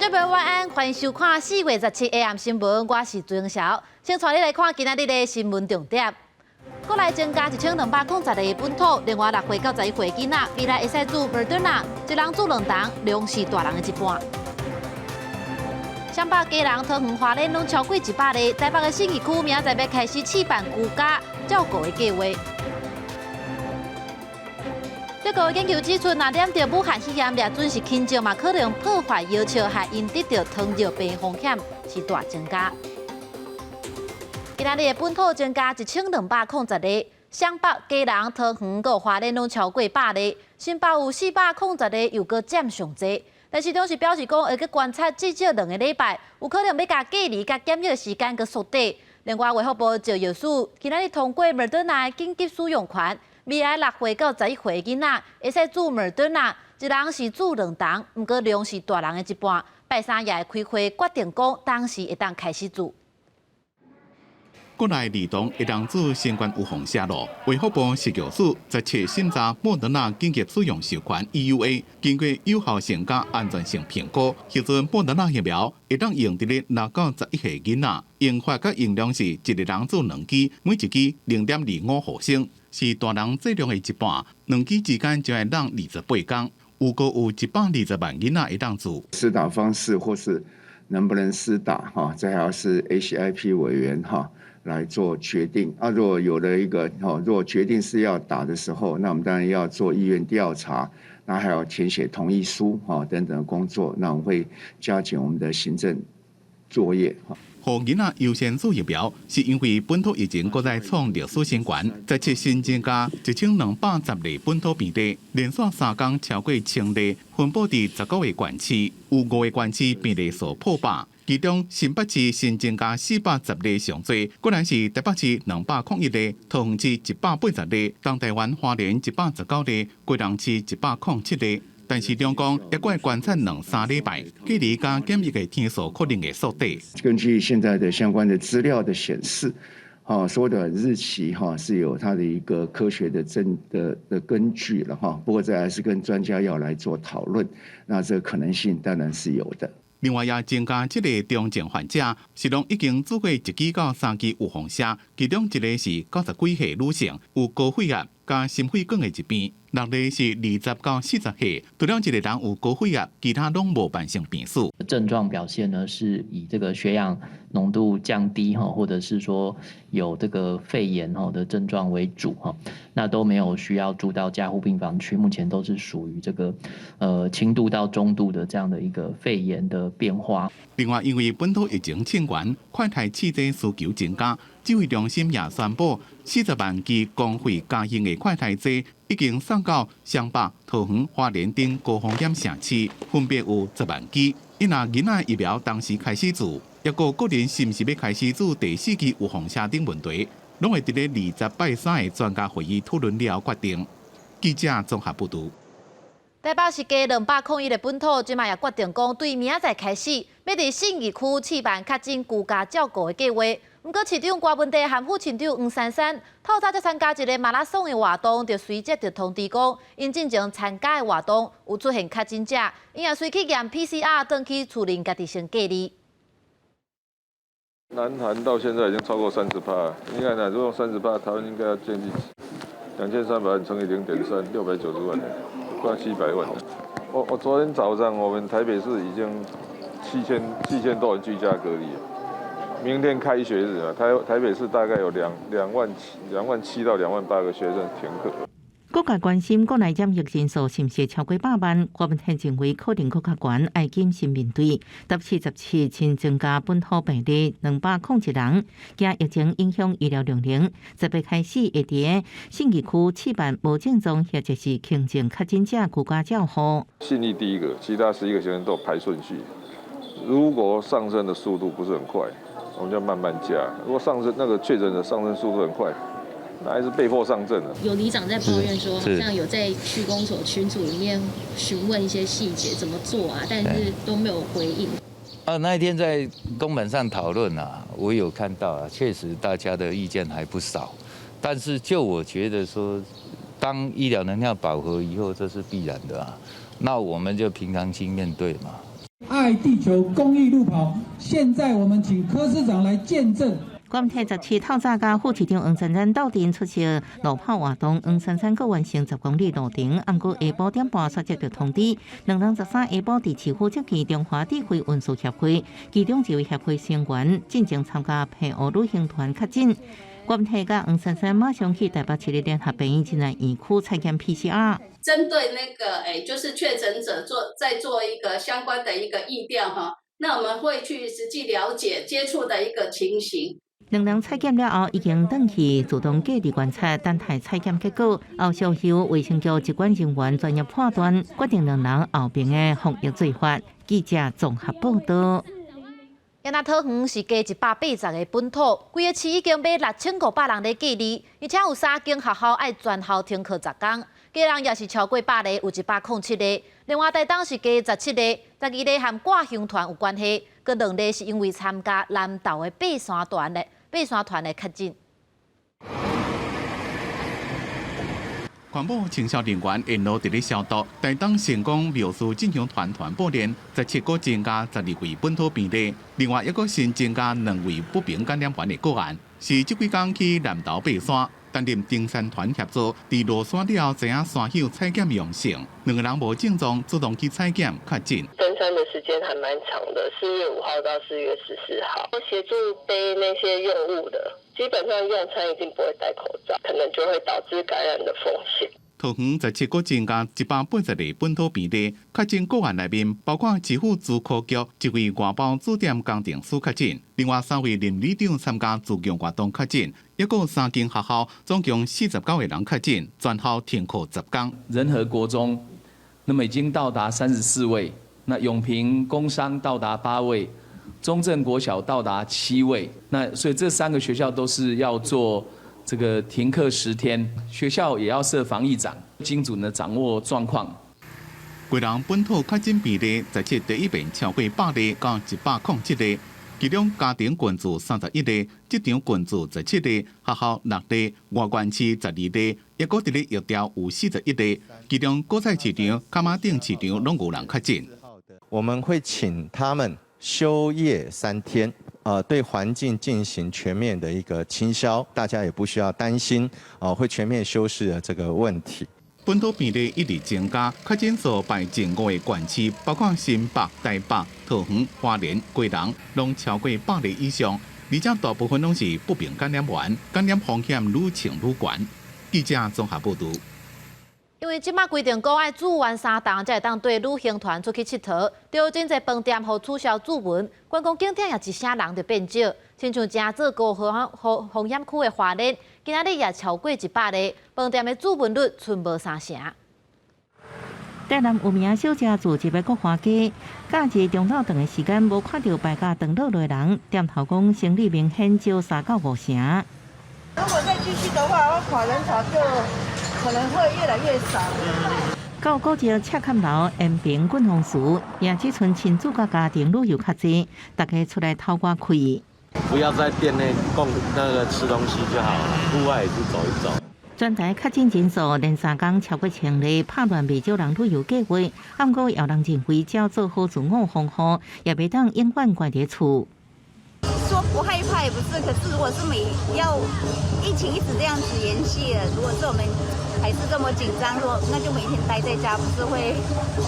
眾朋友晚安，歡迎收看4月17 AM 新聞，我是朱英曉。先帶你來看今仔日的新聞重點。國內增加1210例本土，另外6歲到11歲囡仔未來會使注莫德納，一人注兩針，量是大人的一半。雙北基隆、桃園、花蓮攏超過100例，台北的信義區明仔載欲開始試辦居家照顧的計畫。德國研究指出，若染著武漢肺炎，掠準是輕症嘛，可能破壞腰笑，害𪜶得著糖尿病風險是大增加。今仔日的本土增加1210例，雙北、基隆、桃園、佮花蓮攏超過百例，新北有410例，又閣佔上濟。但市長是表示講，會閣觀察至少2個禮拜，有可能欲共隔離佮檢疫時間閣縮短。另外，衛福部食藥署今仔日通過莫德納緊急使用權，未來6歲到11歲囡仔會使注莫德納，一人是注兩針，毋過量是大人的一半。拜三也會開會決定講，當時會當開始注。國內兒童會當注新冠預防射囉。衛福部食藥署17審查莫德納緊急使用授權 EUA，經過有效性佮安全性評估，批准莫德納疫苗會當用佇咧6到11歲囡仔，用法佮用量是一個人注兩支，每一支0.25毫升，是大人劑量的一半。兩支之間就愛隔28天，預估有120萬囡仔會當注。施打方式或是能不能施打，哈，這還要是 ACIP 委員哈來做決定啊。如果有了一個哦，如果決定是要打的時候，那我們當然要做意願調查，那還要填寫同意書哈等等的工作，那我們會加緊我們的行政作業哈。予囡仔優先注疫苗，是因為本土疫情閣再創歷史新懸，17新增加1210例本土病例，連續3工超過千例，分布佇19個縣市，有五個縣市病例數破百。其中新北市新增加410例上濟，閣來是台北市201例，桃園市180例，東台灣花蓮119例，基隆市107例。但是中共猶閣會觀察兩三禮拜，隔離佮檢疫的天數可能會縮短。根據現在的相關的資料的顯示，哈，縮短日期哈是有它的一個科學的證的根據了哈。不過這還是跟專家要來做討論，那這個可能性當然是有的。另外，也增加七个重症患者，是攏已經注過一劑到三劑預防射，其中一个是90幾歲女性，有高血壓佮心血管的疾病；六个是20到40歲，除了一个人有高血壓，其他攏無慢性病史。症狀表現呢，是以這個血氧濃度降低哈，或者是說有這個肺炎哈的症狀為主哈，那都沒有需要住到加護病房去，目前都是屬於這個輕度到中度的這樣的一個肺炎的變化。另外，因為本土疫情衝懸，快篩試劑需求增加，指揮中心也宣布，40萬支公費加用的快篩劑已經送到雙北、桃園、花蓮等高風險城市，分別有10萬支。伊若囡仔疫苗當時開始注，抑閣個人是毋是欲開始注第四劑預防射等問題，攏會佇咧20拜三的專家會議討論了後決定。記者綜合報導。台北市加201的本土，這擺也決定講，對明仔載開始，欲佇信義區試辦確診居家照顧的計劃。毋過市長郭文帝和副市長黃珊珊透早才參加一个馬拉松的活動，就隨即就通知講，𪜶進前參加的活動有出現確診者，𪜶也隨去驗 PCR，轉去厝裡家己先隔離。南韓到現在已經超過30趴，你看，如果30趴，台灣應該要建立2300萬乘以0.3，690萬，快700萬。我昨天早上，我們台北市已經7000多人居家隔離。明天開學日啊，台北市大概有2.7萬到2.8萬個學生停課。各界關心國內染疫人數是毋是超過百萬？郭文天認為可能閣較懸，愛謹慎面對。台北市17新增加本土病例201人，驚疫情影響醫療量能。10月開始會佇信義區試辦無症狀或者是輕症確診者居家照護。信義第一個，其他11個行政都排順序。如果上升的速度不是很快，我們就慢慢加；如果上升那個確診的上升速度很快，那還是被迫上陣了。有里長在抱怨說，好像有在區公所群組裡面詢問一些細節怎麼做啊，但是都沒有回應。啊，那一天在公版上討論啊，我有看到啊，確實大家的意見還不少。但是就我覺得說，當醫療能量飽和以後，這是必然的啊。那我們就平常心面對嘛。愛地球公益路跑。現在我們請柯市長來見證。國體17透早佮副市長黃珊珊鬥陣出席路跑活動，黃珊珊閣完成10公里路程，毋過下晡點半煞接著通知，兩人13下晡佇市府接見中華智慧運輸協會，其中一位協會成員進前參加澎湖旅行團確診。郭體佮黃珊珊馬上去台北市立聯合醫院仁愛院區採檢 PCR。針對那個就是確診者做再做一個相關的一個疫調哈，那我們會去實際了解接觸的一個情形。兩人採檢了後，已經轉去自動隔離觀察，等待採檢結果。後續由衛生局疾管人員專業判斷，決定兩人後邊的防疫做法。記者綜合報道。今仔桃園是加180個本土，規個市已經欲6500人咧隔離，而且有三間學校愛全校停課10工，基隆也是超過100例，有107例。另外台東是加17例，12例和掛香團有關係，閣兩例是因為參加南投的爬山團的確診。環保清掃人員沿路佇咧消毒，台東成功廟事進香團團報連17個增加12位本土病例，另外一個新增加2位不明感染源的個案，是這幾工去南投爬山，擔任登山團協助，佇落山了後知影山友採檢陽性，兩個人無症狀，主動去採檢確診。登山的時間還蠻長的，4月5號到4月14號，協助背那些用物的。基本上用餐一定不會戴口罩，可能就會導致感染的風險。桃園17個增加180例本土病例，確診個案內面包括市府資科局一位外包駐點工程師確診，另外3位鄰里長參加自強活動確診，一共3間學校總共49個人確診，全校停課10工。仁和國中，那麼已經到達34位，那永平工商到達8位。中正國小到達7位，那所以這3個學校都是要做這個停課10天，學校也要設防疫長，精準的掌握狀況。基隆本土確診病例17第一遍超過100例到107例，其中家庭群聚31例，職場群聚17例，學校6例，外縣市12例，抑閣佇咧疫調有41例，其中果菜市場、崁仔頂市場攏有人確診。我們會請他們休業3天，對環境進行全面的一個清消，大家也不需要擔心，會全面休市的這個問題。本土病例一直增加，確診數排前5個縣市，包括新北、台北、桃園、花蓮、基隆，攏超過100例以上，而且大部分攏是不明感染源，感染風險愈衝愈懸。記者綜合報導。因為這馬規定講愛住完3棟，才會當綴旅行團出去𨑨迌。著真濟飯店予取消注文，觀光景點也一聲人就變少。親像誠做高風險區的花蓮，今仔日也超過100例，飯店的住文率賰無3成。台南有名小食聚集的國華街，假日中晝頓的時間，無看著排甲長落的人，店頭講生意明顯少3到5成。如果再繼續的話，我看人潮就可能會越來越少。到古蹟赤崁樓延平郡王祠，也只賰親子佮家庭旅遊較濟，大家出來透外氣。不要在店內共那個吃東西就好了，戶外也是走一走。全台確診人數連3工超過1000例，拍亂袂少人旅遊計劃。毋過有人認為，只要做好自我防護，也袂當永遠關佇厝。說不害怕也不是，可是如果是每要疫情一直這樣子延續，如果是我們還是這麼緊張，說那就每天待在家，不是會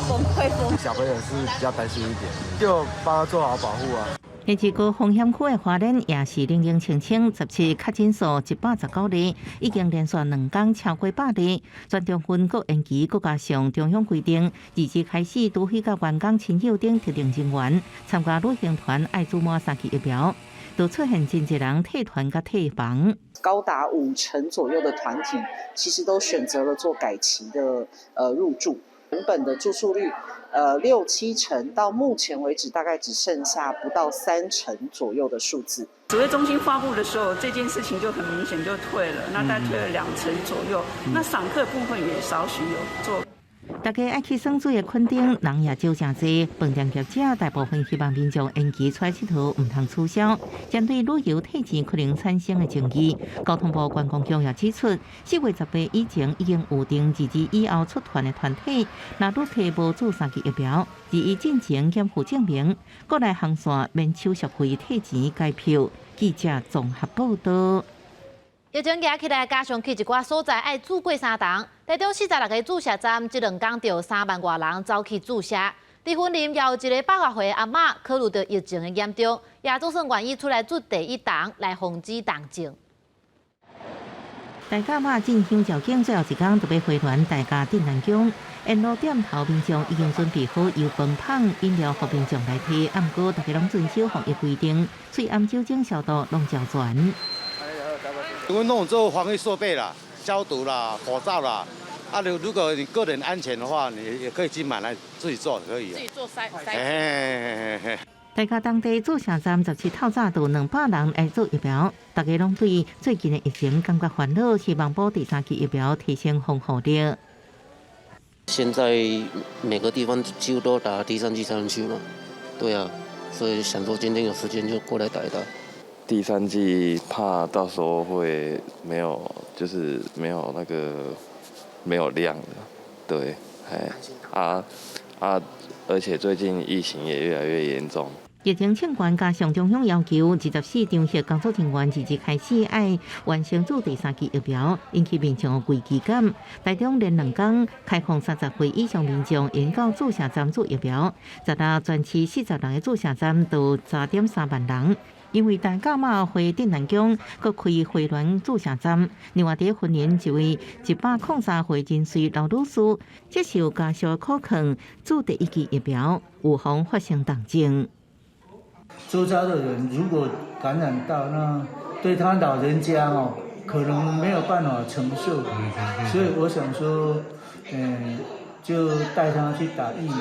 崩潰瘋？小朋友是比較擔心一點，就幫他做好保護啊。現在高風險區的花蓮也是冷冷清清，17確診數119例，已經連續2工超過100例。全中分閣延期，閣加上中央規定，2日開始，除非佮員工親友等特定人員參加旅行團，愛注滿3劑疫苗，都出現真濟人退團佮退房。高達5成左右的團體，其實都選擇了做改期的入住。原本的住宿率，6、7成，到目前為止大概只剩下不到3成左右的數字。指揮中心發布的時候，這件事情就很明顯就退了，那大概退了2成左右。那散客部分也少許有做。大家愛去耍水的墾丁人也少誠濟，飯店業者大部分希望民眾延期出來𨑨迌，毋通取消。針對旅遊退錢可能產生的爭議，交通部觀光局也指出，4月18以前已經預訂22以後出團的團體，若旅客無注三劑疫苗，22進前檢附證明，國內航線免手續費退錢改票。記者綜合報道。疫情夯起來，加上去一寡所在愛注過三針，台中46個注射站，這兩工就有3萬外人走去注射。佇雲林也有一个百外歲阿嬤，考慮著疫情的嚴重，也總算願意出來注第一針來防止重症。大甲媽進香醮經最後一工，就欲回鑾大甲鎮瀾宮，沿路店頭民眾已經準備好油飯麭飲料，予民眾來提。毋過大家攏遵守防疫規定，喙罨酒精消毒攏照全。我們做防疫設備啦、消毒啦、口罩啦。啊，如果你個人安全的話，你也可以去買來自己做，可以。自己做篩篩。大甲當地注射站17透早就200人來注疫苗，大家攏對最近的疫情感覺煩惱，希望補第三劑疫苗提升防護力。現在每個地方幾乎都打第三劑才能去嘛，對啊，所以想說今天有時間就過來打一打。第三劑怕到時候會沒有，就是沒有那個沒有量的，對，哎啊啊，而且最近疫情也越來越嚴重。疫情清關加上中央要求，24張協工作人員22開始愛完成注第三劑疫苗，引起民眾的危機感。台中連兩工開放30歲以上民眾𪜶到注射站注疫苗，16全市46个注射站都3.3萬人。因為大甲媽會鎮瀾宮閣開回鑾注射站，另外佇雲林一位103歲仁穗老女士接受家屬苦勸注第一劑疫苗，預防發生重症。周遭的人如果感染到，那對他老人家哦，可能沒有辦法承受，所以我想說，就帶他去打疫苗。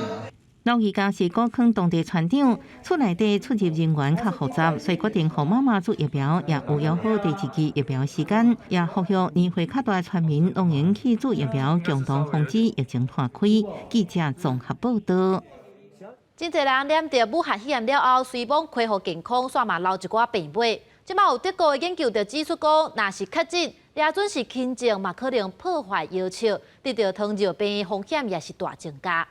老人家是古坑當地村長，厝內底出入人員較複雜，所以決定予媽媽注疫苗，也有約好第二劑疫苗時間，也呼籲年歲較大的村民攏會去注疫苗，共同防止疫情傳開。記者綜合報道。真濟人染著武漢肺炎了後，雖罔恢復健康，煞嘛留一寡病尾。這馬有德國的研究就指出講，若是確診，掠準是輕症，嘛可能破壞腰笑，得著糖尿病的風險也是大增加。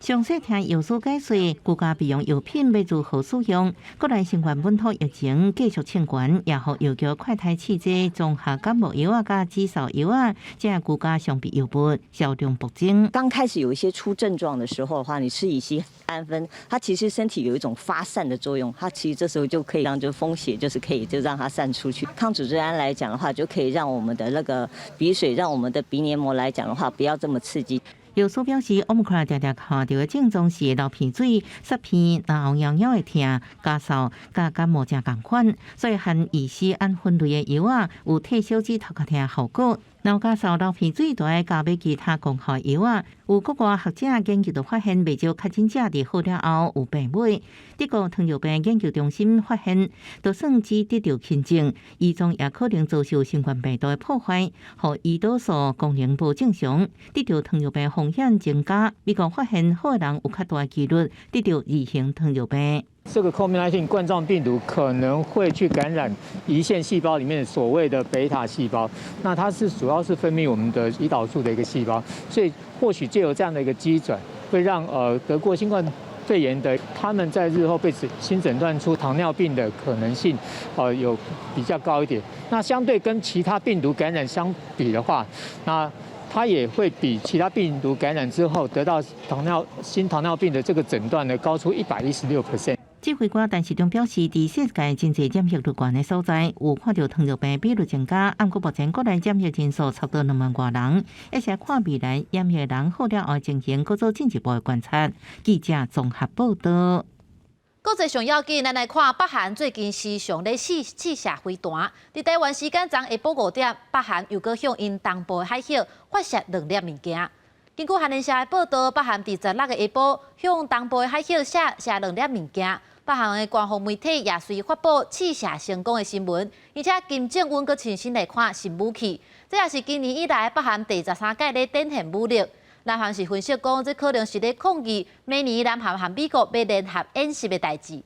詳細聽藥師解說，居家備用藥品欲如何使用？國內新冠本土疫情繼續衝懸，也予藥局快篩試劑、綜合感冒藥仔佮止嗽藥仔，這居家常備藥物銷量暴增。剛開始有一些出症狀的時候的話，你吃乙醯胺酚，它其實身體有一種發散的作用，它其實這時候就可以讓就風邪就是可以就讓它散出去。抗組織胺來講的話，就可以讓我們的那個鼻水，讓我們的鼻黏膜來講的話，不要這麼刺激。藥師表示，Omicron 常常看著的症狀是流鼻水、擱鼻、咽喉癢癢會疼、咳嗽、佮感冒誠仝款，所以含乙酰胺酚類的藥仔有退燒止頭殼疼效果。若咳嗽、流鼻水，就愛加買其他功效藥仔。有國外學者研究就發現，袂少確診者佇好了後有病尾。德國糖尿病研究中心發現，就算只得著輕症，胰臟也可能遭受新冠病毒的破壞，予胰島素功能無正常，得著糖尿病風險增加。美國發現好的人有較大機率得著二型糖尿病。這個 COVID-19 冠狀病毒可能會去感染胰腺細胞裡面所謂的貝塔細胞，那它是主要是分泌我們的胰島素的一個細胞，所以或許藉由這樣的一個機轉，會讓得過新冠肺炎的他們在日後被新診斷出糖尿病的可能性，有比較高一點。那相對跟其他病毒感染相比的話，那它也會比其他病毒感染之後得到新糖尿病的這個診斷呢高出116%。指揮官陳時中表示，佇世界真濟染疫率懸的所在，有看著糖尿病比率增加。毋過目前國內染疫人數差不多2萬外人，而且看未來染疫人好了後情形，閣做進一步的觀察。記者綜合報道。國際上要緊，咱來看北韓最近時常咧試射飛彈。佇台灣時間昨下晡5點，北韓又閣向𪜶東部海域發射兩粒物件。根據韓聯社的報道，北韓佇16个下晡向東部的海域射兩粒物件。北韓的官方媒體也隨發布試射成功的新聞，而且金正恩閣親身來看新武器。這也是今年以來北韓第13擺咧展現武力。南韓是分析講，這可能是咧抗議明年南韓和美國欲聯合演習的代誌。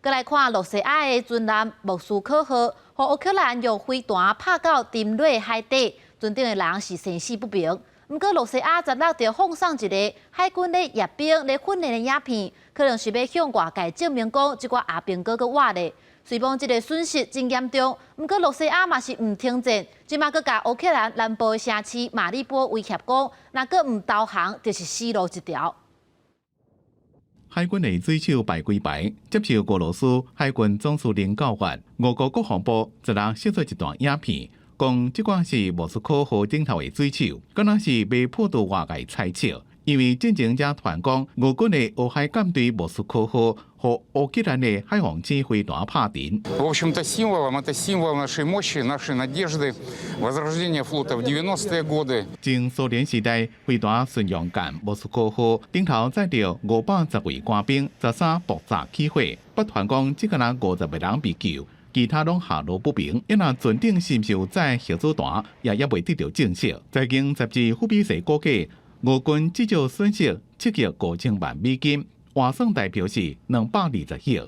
閣來看露西亞的軍艦莫斯科號，予烏克蘭用飛彈拍到沉落海底，船頂的人是生死不明。毋過露西亞16就放送一个海軍咧閱兵咧訓練的影片，可能是欲向外界證明講，這寡阿兵哥閣活咧。雖罔這个損失真嚴重，毋過露西亞嘛是毋停戰，這馬閣共烏克蘭南部的城市馬里波威脅講，若閣毋投降，就是死路一條。海軍的水手排歸排，接受俄羅斯海軍總司令教訓。俄國國防部昨日釋出一段影片，講這寡是莫斯科號頂頭的水手，敢若是欲破除外界猜測。因為進前才傳講，俄軍的烏海艦隊莫斯科號予烏克蘭的海王星飛彈拍沉。 В общем-то, символом, это символ нашей мощи, нашей надежды, возрождения флота в 90-е годы。前蘇聯時代，飛彈巡洋艦莫斯科號頂頭載著510位官兵，13爆炸起火，不傳講只敢若50個人被救，其他攏下落不明。因若船頂是毋是有載核子彈，也猶未得著證實。財經雜誌富比士估計，俄軍至少損失7億5千萬美金，換算台幣是220億。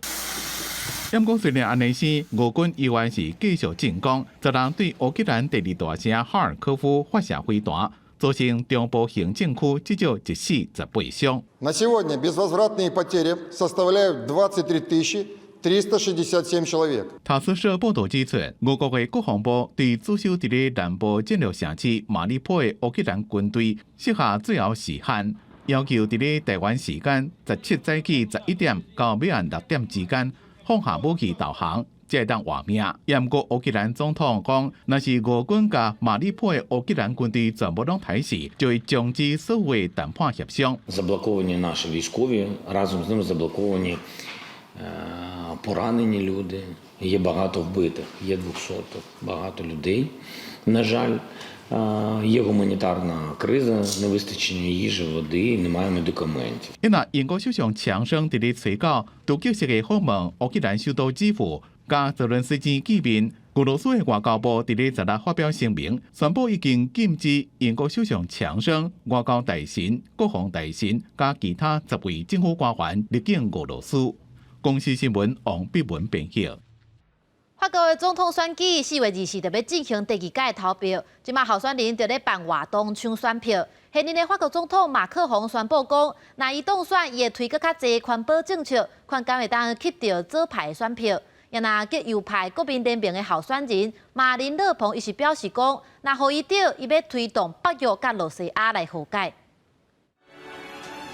毋過雖然按呢是，俄軍依然是繼續進攻，昨日對烏克蘭第二大城哈爾科夫發射飛彈，造成中部行政區至少一死18傷。 На сегодня безвозвратные потери составляют 23 367 человек。塔斯社報導指出，俄國的國防部對駐守佇咧南部戰略城市馬里波的烏克蘭軍隊設下最後時限，要求佇咧台灣時間17早起11點到暝暗6點之間放下武器投降，才會當活命。毋過烏克蘭總統講，若是俄軍共馬里波的烏克蘭軍隊全部攏刣死，就會終止所有談判協商。 Заблоковані наші військові, разом з ними заблоковані поранені люди. Є багато вбитих, є двохсотих, багато людей. На жаль, є гуманітарна криза, невистачення їжі, води, немає медикаментів. 因為英國首相強生佇咧吹九，突擊式的訪問烏克蘭首都基輔，佮澤倫斯基見面。俄羅斯的外交部佇咧十六發表聲明，宣布已經禁止英國首相強生、外交大臣、國防大臣佮其他10位政府官員入境俄羅斯。公視新聞王碧文編譯。法國的總統選舉4月24就欲進行第二屆投票，這馬候選人就咧辦活動搶選票。現任的法國總統馬克宏宣布講，若伊當選，伊會推閣較濟環保政策，看敢會當吸著左派的選票。也若極右派國民聯盟的候選人馬林勒龐，伊是表示講，若予伊著，伊欲推動北約佮露西亞來和解。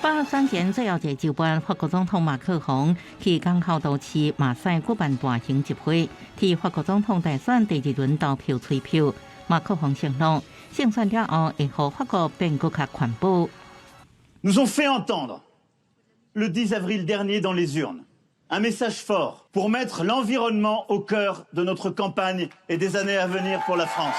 法選前最後一個週末，法國總統馬克宏去港口都市馬賽舉辦大型集會，替法國總統大選第二輪投票催票。馬克宏承諾，勝選了後會予法國變閣較環保。 Nous ont fait entendre le 10 avril dernier dans les urnes un message fort pour mettre l'environnement au cœur de notre campagne et des années à venir pour la France。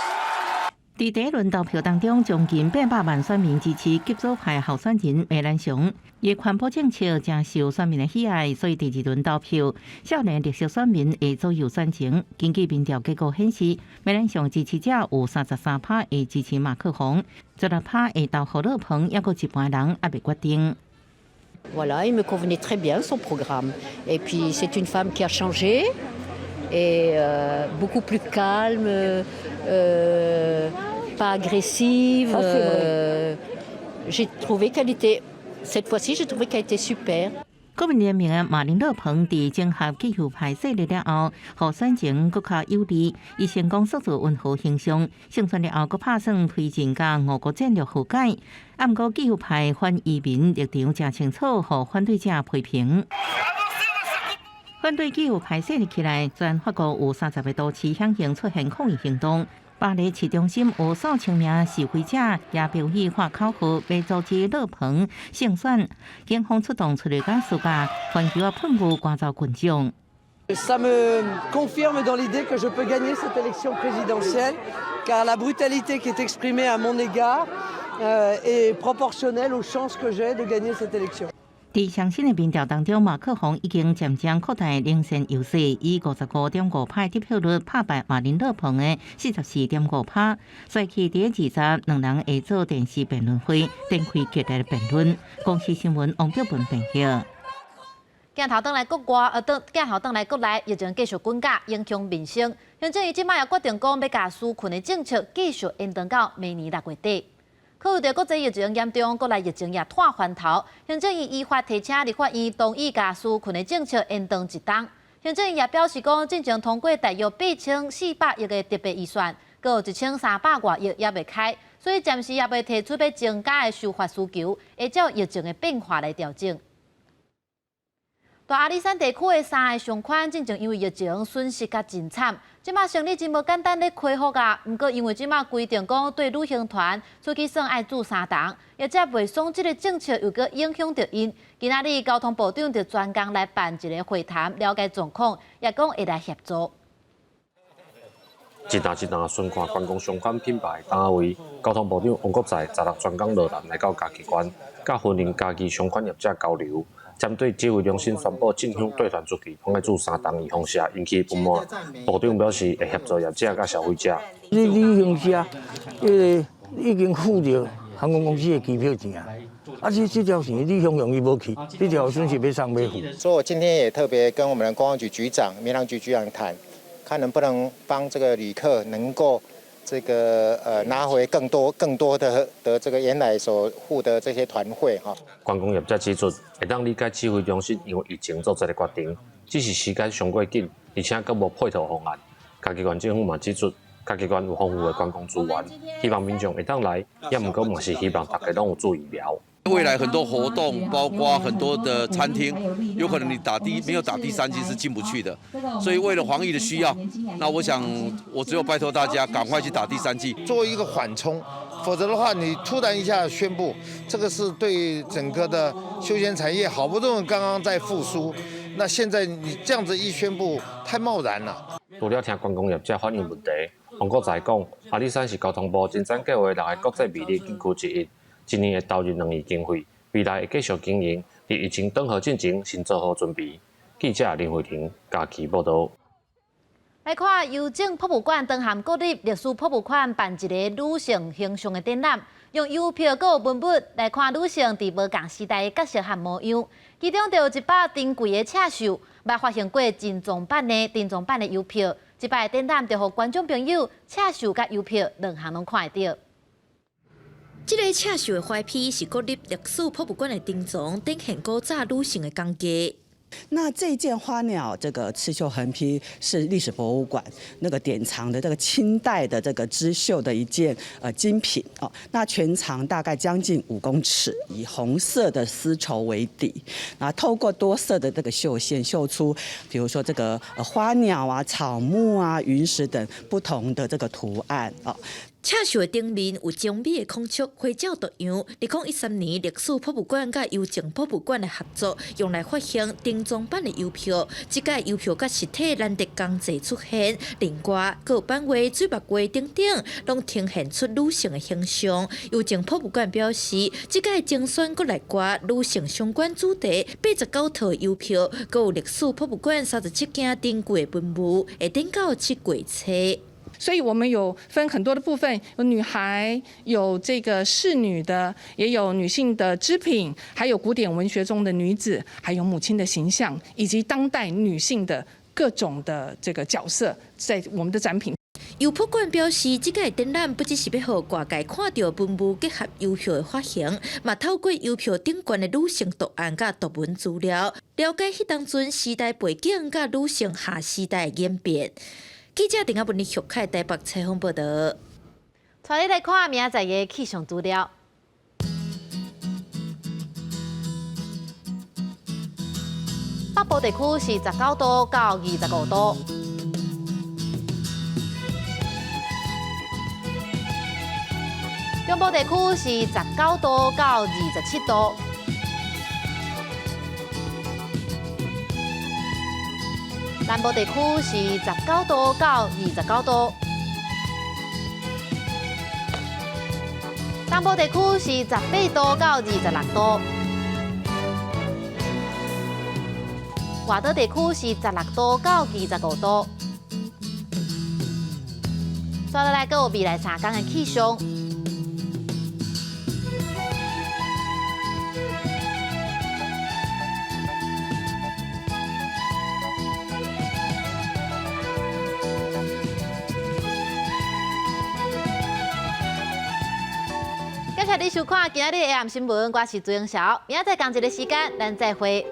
佇第一輪投票當中，將近800萬選民支持極左派候選人梅蘭雄，伊環保政策誠受選民的喜愛，所以第二輪投票，少年綠色選民會左右選情。根據民調結果顯示，梅蘭雄支持者有33%會支持馬克宏，16%會投予勒龐，猶閣一半人猶未決定。 Voilà, il me convenait très bien son programme. Et puis c'est une femme qui a changé et beaucoup plus calme, pas agressive. Ça, c'est vrai. J'ai trouvé qu'elle était, cette fois-ci, j'ai trouvé qu'elle était super. 國民聯盟的馬林勒龐佇整合極右派勢力了後，予選情閣較有利。伊成功塑造溫和形象，勝選了後，閣拍算推進佮俄國戰略和解。啊，毋過極右派反移民立場誠清楚，予反對者批評。反對極右派勢力起來，全法國有30個都市響應出現抗議行動。巴黎市中心有數千名示威者也標語喊口號，欲阻止勒龐勝選。警方出動催淚彈施加，環球噴霧趕走群眾。 Ça me confirme dans l'idée que je peux gagner cette élection présidentielle, car la brutalité qui est exprimée à mon égard est proportionnelle aux chances que j'ai de gagner cette élection. 佇上新的民調當中，馬克宏已經漸漸擴大領先優勢，以55.5%得票率拍敗馬林勒龐的44.5%。所以佇二十兩人會做電視辯論會，展開激烈的辯論。公視新聞王表文編譯。鏡頭轉來國外，轉鏡頭轉來國內，疫情繼續滾價，影響民生。行政院這擺也決定講，欲共紓困的政策繼續延長到明年6月底。考慮著國際疫情嚴重，國內疫情也拖翻頭。行政院依法提請立法院同意共紓困的政策延長一冬。行政院也表示講，進前通過大約8400億的特別預算，閣有1300外億猶未開，所以暫時猶未提出欲增加的修法需求，會照疫情的變化來調整。大阿里山地區的三个商圈，進前因為疫情損失甲真慘，這馬生意真無簡單咧恢復啊。毋過因為這馬規定講對旅行團出去耍愛注三針，業者袂爽這个政策又閣影響著𪜶。今仔日交通部長就專工來辦一个會談，了解狀況，也講會來協助。一擔一擔宣看觀光相關品牌單位，交通部長王國材十六專工落南來到嘉義縣，佮雲林嘉義相關業者交流。針對指揮中心宣布進香對團出去，攏愛注三針預防射引起不滿。部長表示會協助業者佮消費者。你旅行社，彼个已經付著航空公司的機票錢啊，啊，這條錢你向容易無去，這條損失欲送欲付。所以我今天也特別跟我們的觀光局局長、民航局局長談，看能不能幫這個旅客能夠這個拿回更多更多的這個原來所付的這些團費哈。觀光業者指出，會當理解指揮中心因為疫情做這个決定，只是時間傷過緊，而且閣無配套方案。嘉義縣政府嘛指出，嘉義縣有豐富的觀光資源，希望民眾會當來，也毋過嘛是希望大家攏有注疫苗。未來很多活動，包括很多的餐廳，有可能你沒有打第三劑是進不去的。所以為了防疫的需要，那我想我只有拜託大家趕快去打第三劑，做一個緩衝，否則的話你突然一下宣布，這個是對整個的休閒產業好不容易剛剛在復甦，那現在你這樣子一宣布，太貿然了。除了聽觀光業者反映問題，王國材講，阿里山是交通部前瞻計畫六个國際美麗景區之一。今年會投入2億經費，未來會繼續經營。佇疫情轉好進前，先做好準備。記者林慧婷嘉義報導。來看郵政博物館，當和國立歷史博物館辦一個女性形象的展覽，用郵票閣有文物來看女性佇無仝時代的角色和模樣。其中就有一百珍貴的刺繡，捌發行過珍藏版的郵票。這擺展覽就予觀眾朋友刺繡佮郵票兩項攏看會著。這个刺繡的花坯是國立歷史博物館的珍藏，展現古早女性的工藝。那這件花鳥，這個刺繡橫批是歷史博物館那個典藏的這個清代的這個織繡的一件精品哦。那全長大概將近5公尺，以紅色的絲綢為底，啊，透過多色的這個繡線繡出，比如說這個花鳥啊、草木啊、雲石等不同的這個圖案哦。刺繡的頂面有精美的孔雀花鳥圖樣。2013年歷史博物館佮郵政博物館的合作，用來發行珍藏版的郵票。這屆郵票佮實體難得仝齊出現，另外閣有版畫、水墨畫等等，攏呈現出女性的形象。郵政博物館表示，這屆精選國內外女性相關主題89套郵票，閣有歷史博物館37件珍貴的文物，會展到7月初。所以我們有分很多的部分，有女孩，有這個仕女的，也有女性的織品，還有古典文學中的女子，還有母親的形象，以及當代女性的各種的這個角色，在我們的展品。郵博館表示，這屆展覽不只是欲予外界看著文物結合郵票的發行，嘛透過郵票頂懸的女性圖案佮圖文資料，了解彼當陣時代背景佮女性下時代的演變。記者鄭阿文、玉凱台北採訪報導。帶你來看明仔載的氣象資料。北部地區是19度到25度。中部地區是19度到27度。南部地區是19度到29度，東部地區是18度到26度。外島地區是16度到25度。煞落來，閣有未來3工的氣象。感謝你收看今仔日的 AM 新聞，我是朱英韶，明仔載仝一个時間，咱再會。